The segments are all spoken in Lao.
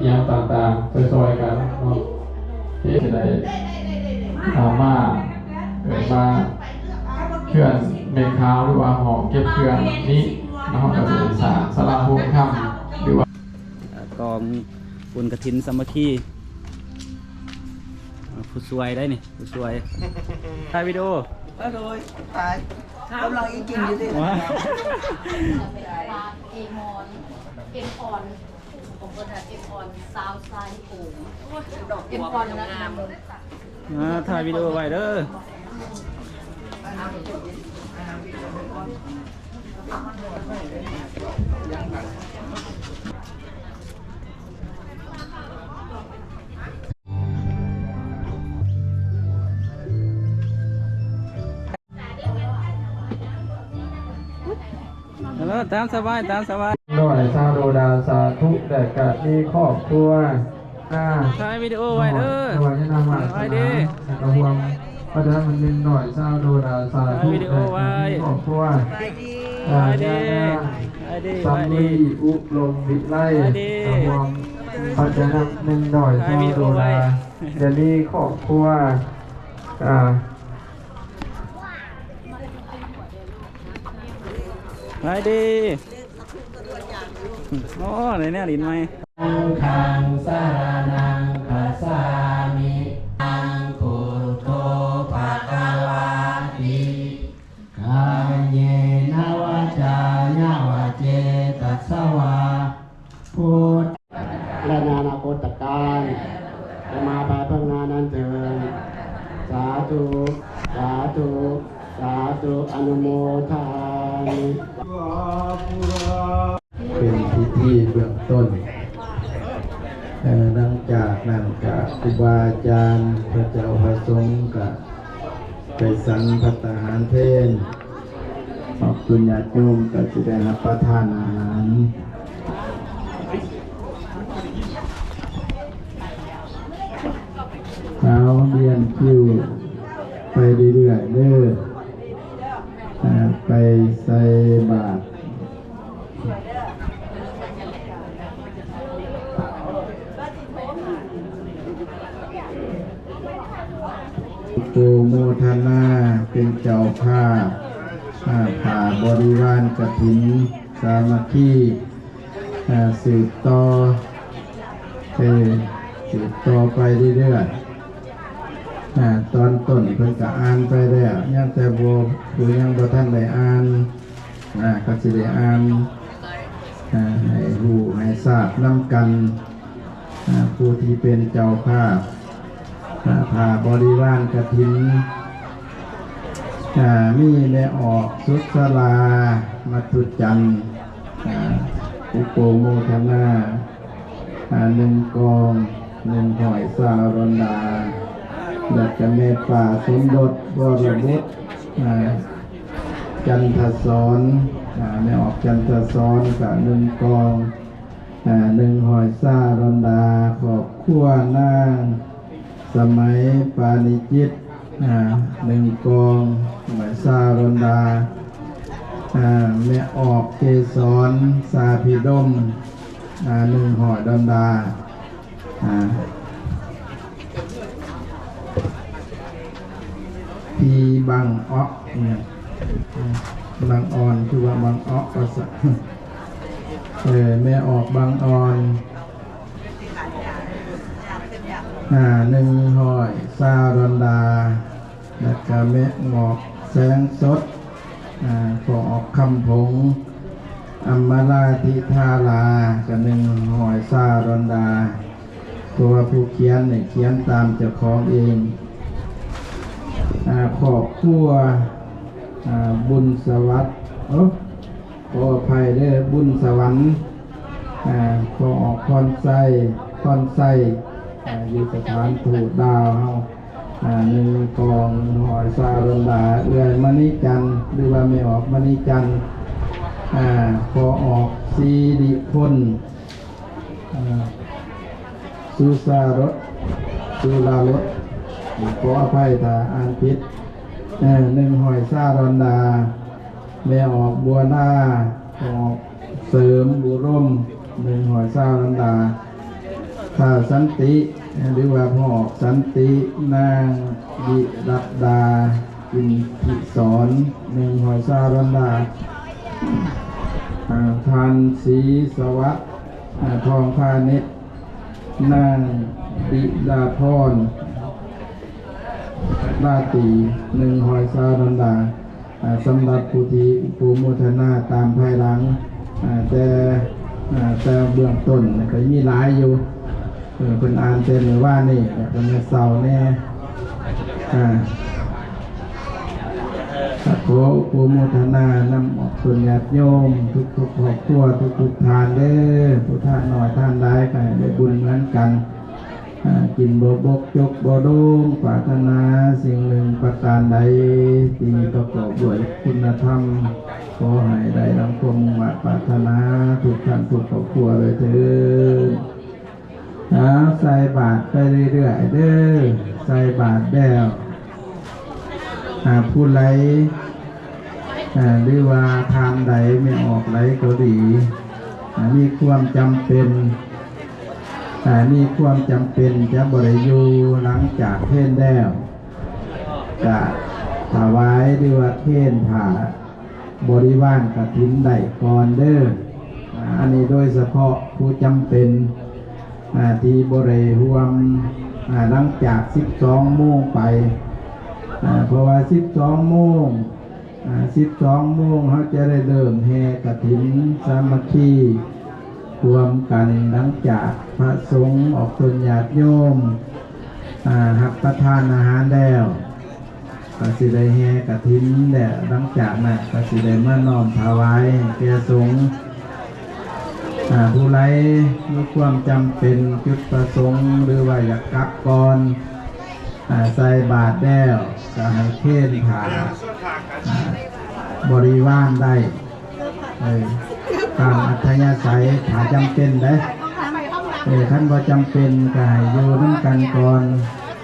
ຫຍັງຕ່າງໆ ຊ່ອຍໆກັນເນາະ ເຮັດໃຫ້ໄດ້ ອ່າ ມາ ເອີ້ນວ່າເຮືອນແມ່ຂາວ ຫຼືວ່າຫ້ອງເກັບເຄື່ອງນີ້ເນາະ ເຮົາກໍຈະໄດ້ສ້າງສາລາໂຮງທຳ ຫຼືວ່າ ເອີ່ ກອງບຸນກະຖິນສາມັກຄີ ເອີ່ ຜູ້ຊ່ວຍໄດ໋ນີ້ ຜູ້ຊ່ວຍ ຖ່າຍວິດີໂອ ເອີ ໂດຍ ຕາຍ ກຳລັງອີກິນຢູ່ເດ້ ວ້າ ເອມອນ ເອມອນ ຂອງເພິ່ນນະ ເອມອນ ຊາວຊາຍໂອ ເອມອນນະ ອ່າ ຖ່າຍວິດີໂອໄວ້ເດີ. ເອີ ຕາມສະບາຍ ຕາມສະບາຍ ນ້ອຍຊາວໂດດາ ສາທຸ ແລະກະມີຄອບຄົວ ອ່າ ຖ່າຍວິດີໂອໄວ້ເດີ ຖວາຍຍານາມວາດສະໜາ ແລະກະຮ່ວມ ພະເຈົ້ານຳໜຶ່ງນ້ອຍຊາວໂດດາ ສາທຸ ແລະກະມີຄອບຄົວ ອ່າ ຍານາງ ສຳລີ ອຸລົມວິໄລ ກະຮ່ວມ ພະເຈົ້ານຳໜຶ່ງນ້ອຍຊາວໂດດາ ແລະມີຄອບຄົວ ອ່າ ສະບາຍດີ ໂອ້ ໄດ້ແນວຫຼິ້ນໃໝ່ ຄັງສະລະນັງຄັດສາມິ ຕັງພຸດໂທພະຄະວາຕິ ກາເຍນະວາຈາຍະວະເຈຕະສະວາ ພຸດ ແລະນານາຄົດຕະການ ໃຫ້ມາພາຍເພິ່ງໜ້ານັ້ນເທີນ ສາທຸ ສາທຸ ສາທຸ ອະນຸໂມທາມິ ເປັນພິທີເບື້ອງຕົ້ນ ເອີ ຫຼັງຈາກນັ້ນກະຄູບາອາຈານ ພະເຈົ້າພະສົງກະໄປສັນພັດຕາຫານເພນ ຂອບຄຸນຍາດໂຍມກະຊິໄດ້ຮັບປະທານອາຫານ ເອົາ ລຽນຄິວໄປເລື້ອຍໆເດີ ອ່າ ໄປໃສ່ບາດ ໂອໂມທະນາເປັນເຈົ້າພາບ ອ່າ ຜ້າບໍລິວານກະຖິນສາມັກຄີ ອ່າ ສືບຕໍ່ ເອີ ສືບຕໍ່ໄປເລື້ອຍໆ ອ່າ ຕອນຕົ້ນເພິ່ນກະອ່ານໄປແລ້ວ ຍັງແຕ່ບໍ່ ຜູ້ຍັງບໍ່ທັນໄດ້ອ່ານ ອ່າ ກໍຊິໄດ້ອ່ານ ອ່າ ໃຫ້ຮູ້ໃຫ້ຊາບນຳກັນ ອ່າ ຜູ້ທີ່ເປັນເຈົ້າພາບ ອ່າ ຜ້າບໍລິວານກະຖິນ ອ່າ ມີແມ່ອອກ ສຸດສາລາ ມັດທຸຈັນ ອ່າ ອຸໂປໂມທະນາ ອ່າ ໜຶ່ງກ່ອງ ໜຶ່ງຮ້ອຍຊາວດອນລາ ແລ້ວກະແມ່ປ້າສົມຍົດ ວໍລະບຸດ ອ່າ ຈັນທະສອນ ອ່າ ແມ່ອອກ ຈັນທະສອນ ກະໜຶ່ງກ່ອງ ອ່າ ໜຶ່ງຮ້ອຍຊາວດອນລາ ຄອບຄົວນາງ ສະໄໝ ປານິຈິດ ອ່າ ໜຶ່ງກ່ອງ ຮ້ອຍຊາວດອນລາ ອ່າ ແມ່ອອກ ເກສອນ ສາພິດົມ ອ່າ ໜຶ່ງຮ້ອຍດອນລາ ອ່າ ພີ່ບັງອອກ ອີ່ຫຍັງ ບັງອອນ ຄືວ່າບັງອອກວ່າຊັ້ນ ເອີ ແມ່ອອກບັງອອນ ອ່າ ໜຶ່ງຮ້ອຍຊາວດອນລາ ແລ້ວກະແມ່ອອກ ແສງສົດ ອ່າ ພໍ່ອອກ ຄຳຜົງ ອຳມາລາທິທາລາ ກະໜຶ່ງຮ້ອຍຊາວດອນລາ ເພາະວ່າຜູ້ຂຽນນີ້ຂຽນຕາມເຈົ້າຂອງເອງ ອ່າ ຄອບຄົວ ອ່າ ບຸນສະຫວັດ ໂອ້ ຂໍອະໄພເດີ ບຸນສະຫວັນ ອ່າ ພໍ່ອອກ ພອນໄຊ ພອນໄຊ ອ່າ ຢູ່ສະຖານທູດລາວເຮົາ ອ່າ ໜຶ່ງກ່ອງ ໜຶ່ງຮ້ອຍຊາວດອນລາ ເອື້ອຍມະນີຈັນ ຫຼືວ່າແມ່ອອກ ມະນີຈັນ ອ່າ ພໍ່ອອກ ສີລິພົນ ອ່າ ສຸສາລົດ ສຸລາລົດ ຂໍອະໄພຖ້າອ່ານຜິດ ເອີ ໜຶ່ງຮ້ອຍຊາວດອນລາ ແມ່ອອກ ບົວລາ ອອກ ເສີມ ບຸລົມ ໜຶ່ງຮ້ອຍຊາວດອນລາ ສາວສັນຕິ ຫຼືວ່າພໍ່ອອກສັນຕິ, ນາງວິລັດດາ ກິນທິສອນ ໜຶ່ງຮ້ອຍຊາວດອນລາ, ອາ ທ່ານ ສີສະຫວັດ ອາ ທອງພານິດ, ນາງ ວິລາພອນ ລາຕີ ໜຶ່ງຮ້ອຍຊາວດອນລາ. ອາ ສຳລັບຜູ້ທີ່ອຸໂປໂມທະນາຕາມພາຍຫຼັງ ອາ ແຕ່ ອາ ແຕ່ເບື້ອງຕົ້ນກໍມີຫຼາຍຢູ່ ເອີ ເພິ່ນອ່ານແຕ່ມື້ວານນີ້ ແລ້ວກໍມື້ເຊົ້າແດ່ ອາ ກໍຂໍອຸໂປໂມທະນານຳອອກຕົນຍາດໂຍມທຸກໆຄອບຄົວ ທຸກໆທ່ານເດີ້ ຜູ້ທານນ້ອຍທານຫຼາຍ ກໍໃຫ້ໄດ້ບຸນເໝືອນກັນ. ອາ ກິນບໍ່ບົກຈົກບໍ່ດົງ ປາດຖະໜາສິ່ງໜຶ່ງປະການໃດ ທີ່ປະກອບດ້ວຍຄຸນນະທຳ ຂໍໃຫ້ໄດ້ດັ່ງຄວາມມຸ່ງມາດປາດຖະໜາ ທຸກທ່ານທຸກຄອບຄົວເລີຍເທີ້ນ. ອາ ໃສ່ບາດໄປເລື້ອຍໆເດີ້ ໃສ່ບາດແລ້ວ ອາ ຜູ້ໃດ ອາ ຫຼືວ່າທ່ານໃດ ແມ່ອອກໃດກໍດີ ອາ ມີຄວາມຈຳເປັນ ອາ ມີຄວາມຈຳເປັນຈະບໍ່ໄດ້ຢູ່ ຫຼັງຈາກເພນແລ້ວ ກະຖວາຍ ຫຼືວ່າເພນຜ້າ ບໍລິວານກະຖິນໄດ້ກ່ອນເດີ້. ອາ ອັນນີ້ໂດຍສະເພາະຜູ້ຈຳເປັນ ອາ ທີ່ບໍ່ໄດ້ຮ່ວມ ອາ ຫຼັງຈາກສິບສອງໂມງໄປ ອາ ເພາະວ່າສິບສອງໂມງ ອາ ສິບສອງໂມງເຮົາຈະໄດ້ເລີ່ມແຫ່ກະຖິນສາມັກຄີຮ່ວມກັນ ຫຼັງຈາກພະສົງອອກຕົນຍາດໂຍມ ອາ ຮັບປະທານອາຫານແລ້ວ ກໍຊິໄດ້ແຫ່ກະຖິນ ແລະ ຫຼັງຈາກນັ້ນກໍຊິໄດ້ມານ້ອມຖວາຍແກ່ສົງ. ອາ ຜູ້ໃດມີຄວາມຈຳເປັນຈຸດປະສົງ ຫຼືວ່າຢາກກັບກ່ອນ ອາ ໃສ່ບາດແລ້ວ ກໍໃຫ້ເພນຜ້າ ອາ ບໍລິວານໄດ້. ເອີ ຕາມອັດທະຍາໄສ ຖ້າຈຳເປັນເດ້. ເອີ ຄັນບໍ່ຈຳເປັນກໍໃຫ້ຢູ່ນຳກັນກ່ອນ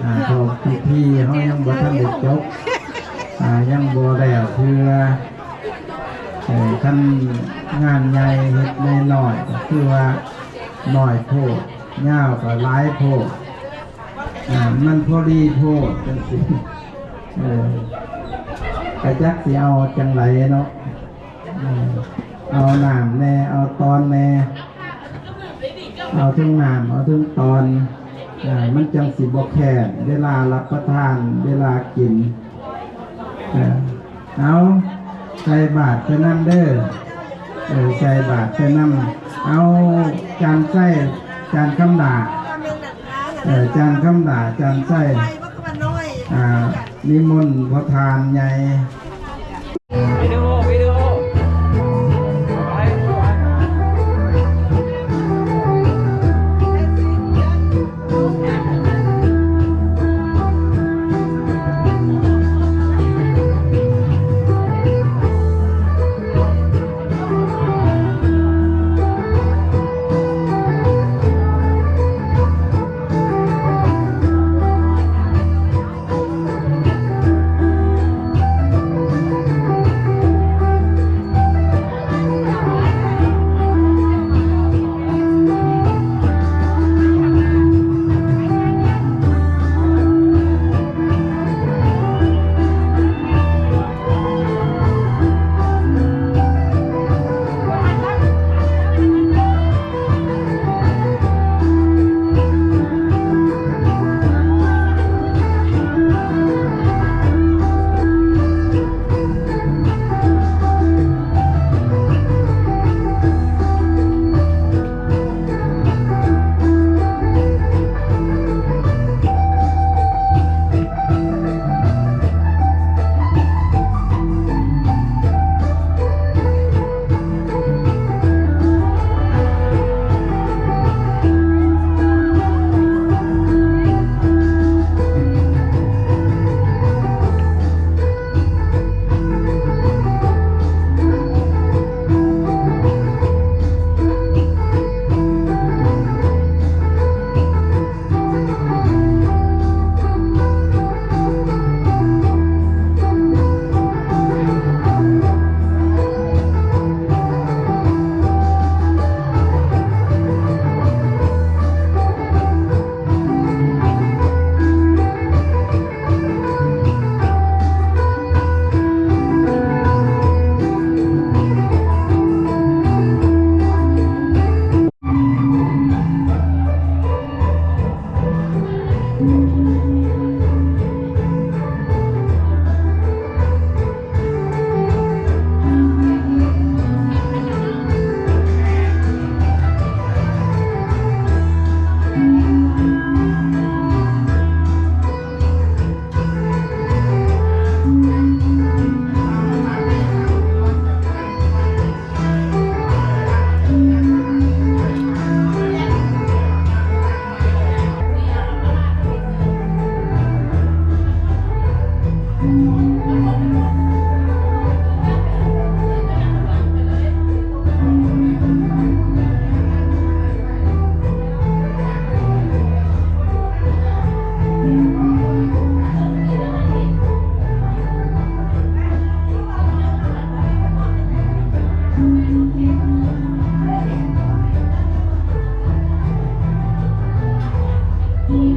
ອາ ເພາະພິທີເຮົາຍັງບໍ່ທັນໄດ້ຈົບ ອາ ຍັງບໍ່ແລ້ວເທື່ອ. ເອີ ຄັນງານໃຫຍ່ເຮັດນ້ອຍໆ ກໍຄືວ່ານ້ອຍໂພດ ຍາວກໍຫຼາຍໂພດ ອາ ມັນພໍດີໂພດ ຈັ່ງຊີ້. ເອີ ກະຈັກຊິເອົາຈັ່ງໃດເນາະ. ເອີ ເອົານ້ຳແດ່ ເອົາຕອນແດ່ ເອົາເທິງນ້ຳ ເອົາເທິງຕອນ ເອີ ມັນຈັ່ງຊິບໍ່ແຄ້ນ ເວລາຮັບປະທານ ເວລາກິນ. ເອີ ເອົາ ໃສ່ບາດໄປນຳເດີ້. ເອີ ໃສ່ບາດໄປນຳ. ເອົາ ຈານໃສ່ ຈານຄຳດາ ເອີ ຈານຄຳດາ ຈານໃສ່ ອາ ນິມົນພໍ່ທ່ານໃຫຍ່.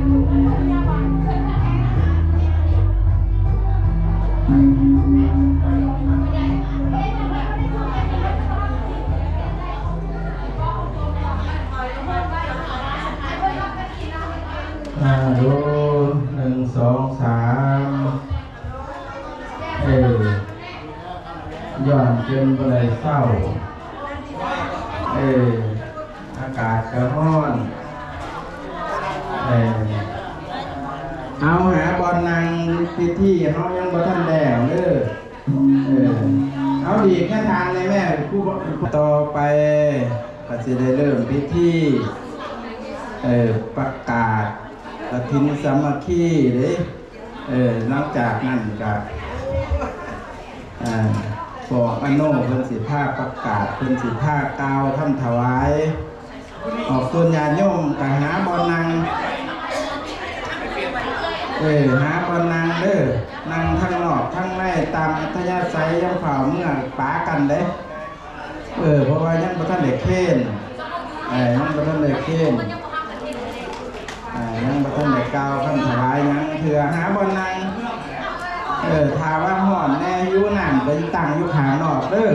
ອາ ໂດ ໜຶ່ງ ສອງ ສາມ ເອີ ຢ້ອນຈົນບໍ່ໄດ້ເຊົາ ເອີ ອາກາດກະຮ້ອນ ເອີ ເອົາ ຫາບ່ອນນັ່ງ ພິທີເຮົາຍັງບໍ່ທັນແລ້ວເດີ ເອີ ເອົາ ດີກຍາທານແດ່ແມ່ ຜູ້ ຕໍ່ໄປກະຊິໄດ້ເລີ່ມພິທີ ເອີ ປະກາດກະຖິນສາມັກຄີເດ້. ເອີ ຫຼັງຈາກນັ້ນກະ ເອີ ພວກອາໂນເພິ່ນຊິພາປະກາດ ເພິ່ນຊິພາກ່າວຄຳຖວາຍ ອອກຕົນຍາດໂຍມກະຫາບ່ອນນັ່ງ ເອີ ຫາບ່ອນນັ່ງເດີ ນັ່ງທັງນອກທັງໃນຕາມອັດທະຍາໄສ ຢ່າຟ້າວເມືອປະກັນເດ້. ເອີ ເພາະວ່າຍັງບໍ່ທັນໄດ້ເຄນ ເອີ ຍັງບໍ່ທັນໄດ້ເຄນ ເອີ ຍັງບໍ່ທັນໄດ້ກ່າວຄຳຖວາຍຫຍັງເທື່ອ ຫາບ່ອນນັ່ງ ເອີ ຖ້າວ່າຮ້ອນແດ່ ຫິວນ້ຳກະຕັ້ງຢູ່ຂ້າງນອກເດີ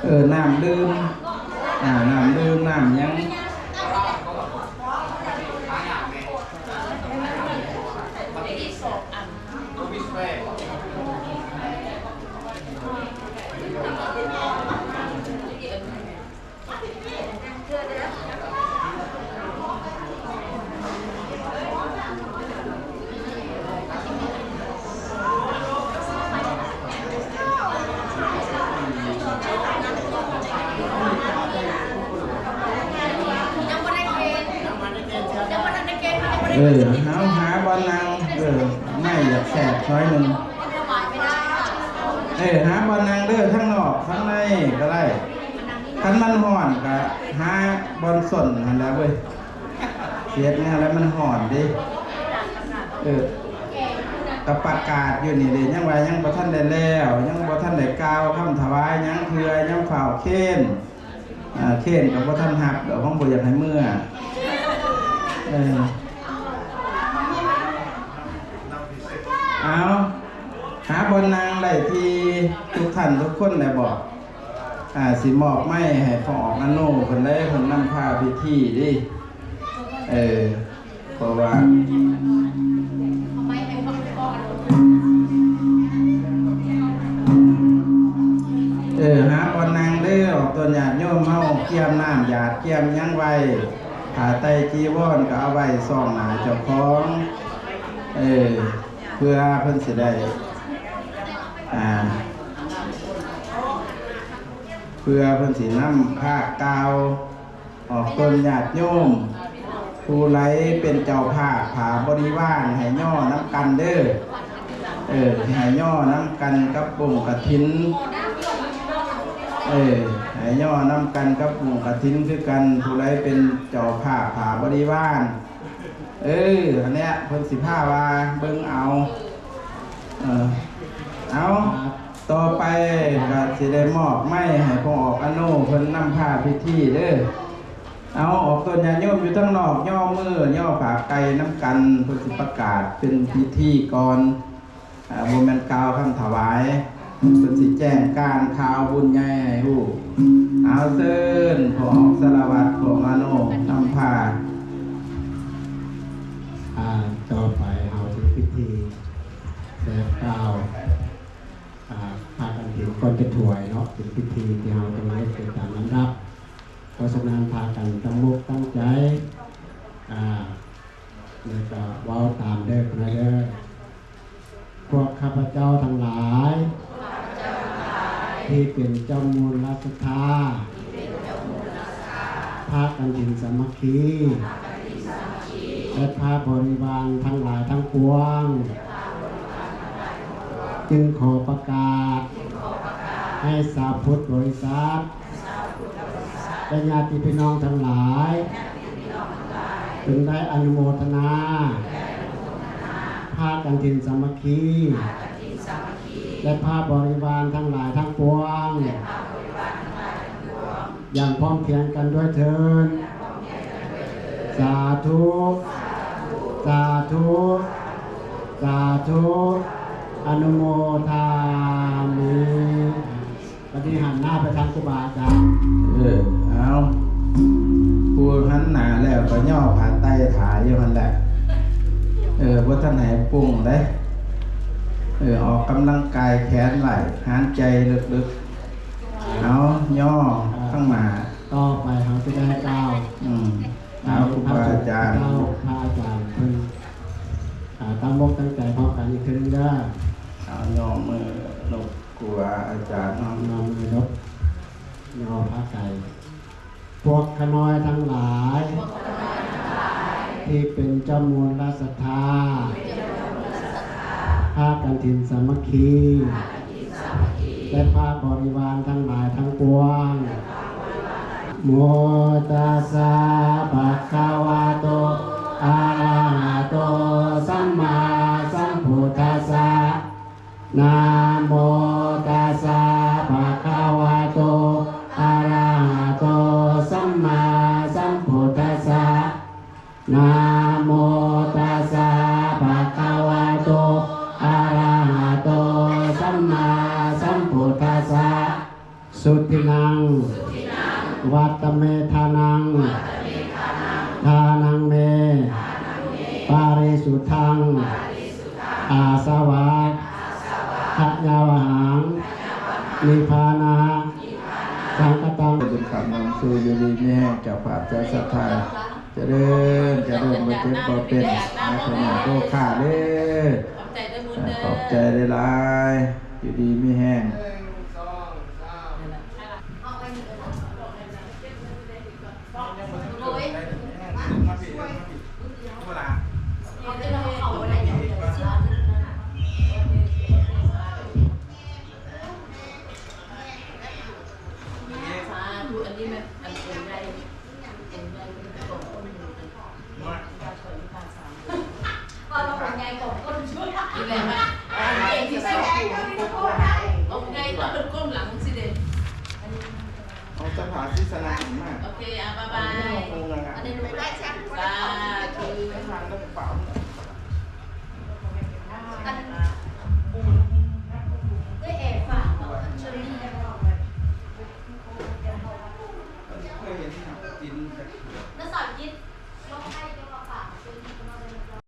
ເອີ ນ້ຳດື່ມ ອາ ນ້ຳດື່ມ ນ້ຳຫຍັງ. ເອີ ເຮົາຫາບ່ອນນັ່ງ ເອີ ໄມ້ຢາກແຊກໜ້ອຍໜຶ່ງ ເອີ ຫາບ່ອນນັ່ງເດີ ທາງນອກທາງໃນກະໄດ້ ຄັນມັນຮ້ອນກະຫາບ່ອນສົ້ນຫັ້ນແຫຼະເວີຍ ເຮັດແນວໃດມັນຮ້ອນເດ້ ເອີ ກະປະກາດຢູ່ນີ້ເດ້ ຍັງວ່າຍັງບໍ່ທັນໄດ້ແລ້ວ ຍັງບໍ່ທັນໄດ້ກ່າວຄຳຖວາຍຫຍັງເທື່ອ ຍັງຟ້າວເຄນ ອ່າ ເຄນກະບໍ່ທັນຮັບດອກ ເຮົາບໍ່ຢາກໃຫ້ເມືອ ເອີ ເອົາ ຫາບ່ອນນັ່ງໄດ້ທີ່ທຸກທ່ານທຸກຄົນແລ້ວບໍ? ອ່າ ຊິມອບໄມໃຫ້ພໍ່ອອກອາໂນເພິ່ນເດ້ ເພິ່ນນຳພາພິທີເດ້ ເອີ ເພາະວ່າ ເອີ ຫາບ່ອນນັ່ງເດີ ອອກຕົນຍາດໂຍມເຮົາກຽມນ້ຳຢາດກຽມຫຍັງໄວ້ ຜ້າໄຕຈີວອນກະເອົາໄວ້ຊ່ອງໜ້າເຈົ້າຂອງ ເອີ ເພື່ອເພິ່ນຊິໄດ້ ອ່າ ເພື່ອເພິ່ນຊິນຳພາກ່າວ ອອກຕົນຍາດໂຍມ ຜູ້ໃດເປັນເຈົ້າພາບ ພາບໍລິວານ ໃຫ້ຍໍນຳກັນເດີ ເອີ ໃຫ້ຍໍນຳກັນກັບວົງກະຖິນ ເອີ ໃຫ້ຍໍນຳກັນກັບວົງກະຖິນຄືກັນ ຜູ້ໃດເປັນເຈົ້າພາບ ພາບໍລິວານ ເອີ ອັນເນີ້ຍເພິ່ນຊິພາວ່າເບິ່ງເອົາ ເອີ ເອົາ ຕໍ່ໄປກະຊິໄດ້ມອບໄມໃຫ້ພໍ່ອອກອາໂນເພິ່ນນຳພາພິທີເດີ ເອົາ ອອກຕົນຍາດໂຍມຢູ່ທາງນອກຍໍມືຍໍຝາກໄກ່ນຳກັນ ເພິ່ນຊິປະກາດເປັນພິທີກ່ອນ ອ່າ ບໍ່ແມ່ນກ່າວຄຳຖວາຍ ເພິ່ນຊິແຈ້ງການຂ່າວບຸນໃຫຍ່ໃຫ້ຮູ້ ເອົາ ເຊີນພໍ່ອອກສາລະວັດ ພໍ່ອາໂນນຳພາ ອ່າ ຕໍ່ໄປເຮົາເຮັດພິທີແບບກ່າວ ອ່າ ພາກັນເປັນກ່ອນເປັນຖວາຍເນາະ ເປັນພິທີທີ່ເຮົາຕ້ອງເຮັດໄປຕາມລຳດັບ ເພາະສະນັ້ນພາກັນຕັ້ງອົກຕັ້ງໃຈ ອ່າ ແລ້ວກະເວົ້າຕາມເດີ ເດີ ພວກຂ້າພະເຈົ້າທັງຫຼາຍ ທີ່ເປັນເຈົ້າມູນລະສັດທາ ພາກັນເປັນສາມັກຄີ ແລະ ພາບໍລິວານທັງຫຼາຍທັງປວງ ຈຶ່ງຂໍປະກາດໃຫ້ຊາວພຸດບໍລິສັດ ແລະ ຍາດຕິພີ່ນ້ອງທັງຫຼາຍ ເພິ່ນໄດ້ອະນຸໂມທະນາ ພາກັນເປັນສາມັກຄີ ແລະ ພາບໍລິວານທັງຫຼາຍທັງປວງ ຢ່າງພ້ອມພຽງກັນດ້ວຍເທີ້ນ ສາທຸ. ສາທຸ ສາທຸ ອະນຸໂມທາມິ. ບັດນີ້ຫັນໜ້າໄປທາງຄູບາອາຈານ. ເອີ ເອົາ ຜູ້ຫັນໜ້າແລ້ວກໍຍໍຜ້າໄຕຖ້າຢູ່ຫັ້ນແຫຼະ. ເອີ ບໍ່ທັນໃຫ້ປຸງເດ້. ເອີ ອອກກຳລັງກາຍແຂນໄວ້ ຫາຍໃຈເລິກໆ. ເອົາ ຍໍຂ້າງໜ້າ. ຕໍ່ໄປເຮົາຈະໄດ້ກ່າວ ອືມ ເອົາ ຄູບາອາຈານ ເຈົ້າ ພະອາຈານເພິ່ນ ອ່າ ຕັ້ງອົກຕັ້ງໃຈພ້ອມກັນອີກເທື່ອໜຶ່ງເດີ. ເອົາ ຍໍມືລົບຄູບາອາຈານເນາະ ຍໍມືລົບ ຍໍພະໄກ. ພວກຂ້ານ້ອຍທັງຫຼາຍ ທີ່ເປັນເຈົ້າມູນລະສັດທາ ພາກັນຖິງສາມັກຄີ ແລະ ພາບໍລິວານທັງຫຼາຍທັງປວງ. ໂມຕັດສະ ພະຄະວະໂຕ ອະລະຫະໂຕ ສຳມາສຳພຸດທັດສະ. ນະໂມຕັດສະ ພະຄະວະໂຕ ອະລະຫະໂຕ ສຳມາສຳພຸດທັດສະ. ນະໂມຕັດສະ ພະຄະວະໂຕ ອະລະຫະໂຕ ສຳມາສຳພຸດທັດສະ. ສຸທິນັງ ວັດຕະເມທານັງ ທານັງເມ ປາຣິສຸດທັງ ອາສະວະ ຂະຍາວະຫັງ ນິບພານະ ສັງຄະຕັງ. ບຸນຄຳນຳສູ່ ຢູ່ດີມີແຮງ ເຈົ້າພາບເຈົ້າສັດທາ ຈະເລີນ ຈະເລີນ ບໍ່ເຈັບບໍ່ເປັນ ໃນພະຍາໂຕຂ້າເດີ. ຂອບໃຈເດີ ບຸນເດີ ຂອບໃຈຫຼາຍໆ ຢູ່ດີມີແຮງ. ສາທຸ ອັນນີ້ແມ່ນອັນອົງໃຫຍ່ ເວົ້າແລ້ວອົງໃຫຍ່ຂອງຄົນຊ່ວຍ ນີ້ແຫຼະ ເກັ່ງທີ່ສຸດ ອົງໃຫຍ່ກວ່າເພິ່ນກົ້ມຫຼັງຊີ້ເດ້. ເອົາສະພາສິສະນະມາ. ໂອເຄ ອ່າ ບາຍບາຍ.